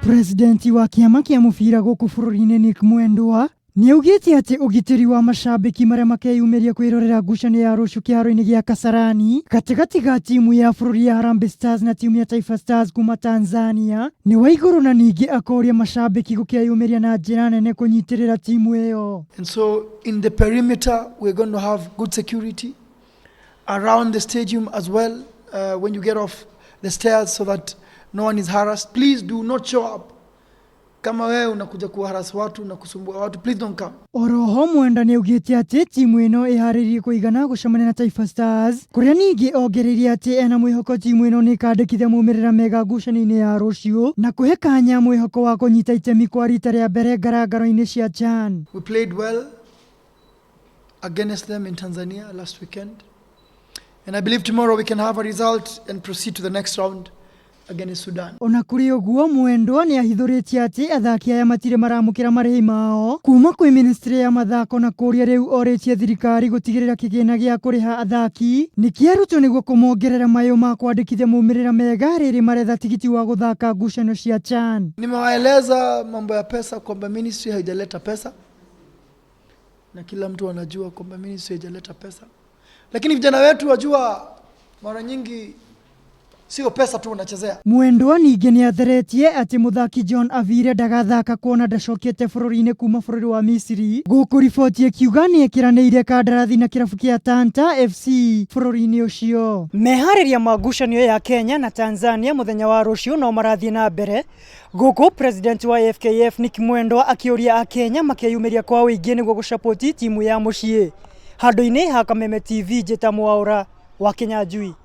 President wa kĩama kĩa mũbira gũkũ bũrũri-inĩ Nick Mwendwa nĩaugĩte atĩ ũgitĩri wa macambĩki marĩa makeyumĩria kwĩrorera ngucanio ya rũciũ kĩharo-inĩ gĩa Kasarani gatagatĩ ga timu ya bũrũri ya Harambee Stars na timu ya Taifa Stars kuma Tanzania nĩ wa igũrũ na ningĩ akoria macambĩki gũkeyumĩria na njĩra nene kũnyitĩrĩra timu ĩyo. And so in the perimeter, we're going to have good security around the stadium as well when you get off the stairs so that no one is harassed. Please do not show up. Kama wewe unakuja kuharass watu na kusumbua watu, please don't come. Oroho Mwenda nĩaugĩte atĩ timu ĩno ĩharĩirie kũigana gũcemania na Taifa Stars kũrĩa ningĩ ongereire atĩ ena mwĩhoko timu ĩno nĩĩkandĩkithia maumĩrĩra mega ngucanio-inĩ ya rũciũ na kũhe kanya mwĩhoko wa kũnyita itemi kwa rita rĩa mbere ngarangaro-inĩ cia CHAN. We played well against them in Tanzania last weekend. And I believe tomorrow we can have a result and proceed to the next round against Sudan. Ona kũrĩ ũguo, Mwendwa nĩ ahithũrĩtie atĩ athaki aya matirĩ maramũkĩra marĩhi mao kuma kwĩ ministry ya mathako na kũria rĩu orĩtie thirikari gũtigĩrĩra kĩgĩna gĩa kũrĩha athaki nĩ kĩarutwo nĩguo kũmongerera mayũ ma kwandĩkithia maumĩrĩra mega rĩrĩ maretha tigiti wa gũthaka ngucanio cia CHAN. Nimewaeleza mambo ya pesa kwamba ministry haijaleta pesa na kila mtu anajua kwamba ministry haijaleta pesa, lakini vijana wetu wajua, mara nyingi sio pesa tu wanachezea. Mwendwa ningĩ nĩ atheretie atĩ mũthaki John Avire ndagathaka kuona ndacokete bũrũri-inĩ kuma bũrũri wa Misiri, gũkũ riboti ĩkiuga nĩ ekĩranĩire kandarathi na kĩrabu kĩa Tanta FC bũrũri-inĩ ũcio. Meharĩria ma ngucanio ya Kenya na Tanzania mũthenya wa rũciũ no marathiĩ na mbere, gũkũ president wa FKF Nick Mwendwa akĩũria akenya makeyumĩria kwa ũingĩ nĩguo gũcapoti timu ya mũciĩ. Handũ-inĩ ha Kameme TV, njĩta Mwaũra wa Kinyanjui.